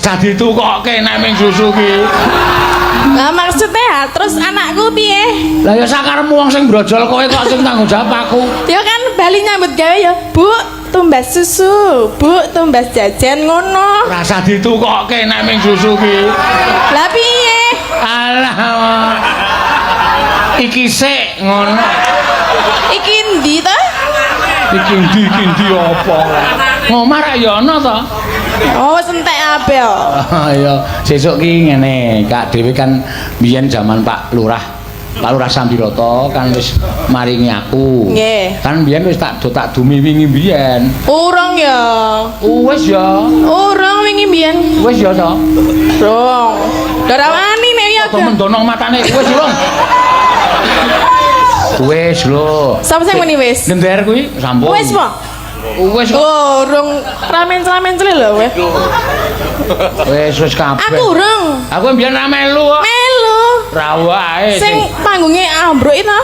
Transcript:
Rasah ditukokke nek ming susu ki. Lah maksudnya ha, terus anakku piye? Lah ya sakarepmu, wong sing brojol kowe kok sing tanggung jawab aku. Ya kan bali nyambut gawe ya, Bu, tumbas susu, Bu, tumbas jajan ngono. Rasah ditukokke nek ming susu ki. Lah piye? Alah. Iki sik ngono. Iki endi ta? Iki ndi, iki ndi apa? Ngomah ra ya ana to? Oh, wis entek kabeh. Oh, ya sesuk ki ngene, Kak dhewe kan biyen jaman Pak Lurah. Pak Lurah Sambiroto kan wis maringi aku. Nggih. Kan biyen wis tak do tak dumi wingi biyen. Urung ya. Wis ya. Urung wingi biyen. Wis ya to. Urung. Ora wani nek ya. Apa mendono matane wis urung? Wis lho. Sapa sing muni wis? Gender kuwi sampun. Wis po? Wis kok. Oh, urung ramen-ramen lho kowe. Wis, wis kabeh. Aku urung. Aku mbiyen ra melu kok. Melu. Ra wae. Sing panggunge ambruk itu.